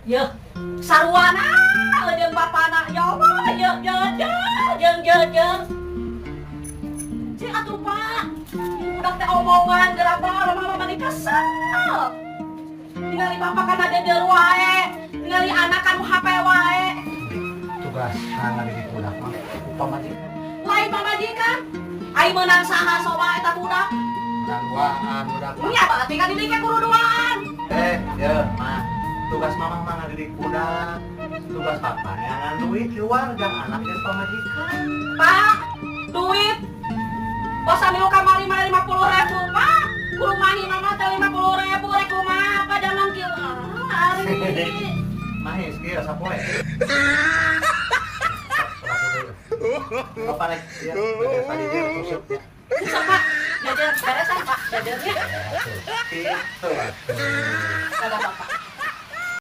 Yeuh, saruana jeung bapana, ya Allah, yeuh yeuh yeuh jeung yeuh yeuh. Cik atuh, Pak. Budak teh omongan gerapa mama mani kesel. Ningali bapak kana deder wae, ningali anak kanu HP wae. Tugas ngadidik budak mah ku pamajikan. Lain pamajikan. Ai meunang saha soba eta budak? Menang duaan budak mah. Nya berarti kan didiknya kudu duaan. Eh, ya, mah. Tugas mamah mah ngadidik budak. Tugas papa neangan duit keluar jang anak jeung pamajikan. Pak, duit. Bos sambil kamari mah 50.000, Pak. Kudu mahi mama teh 50.000 rek kumaha apa zaman kieu. Ah, ari. Mahis kieu sapoe. Bapak rek ya, beres tadi dia tusuk ya. Bisa, Pak. Jajan beresan, Pak. Jajannya. Itu. Ada Bapak.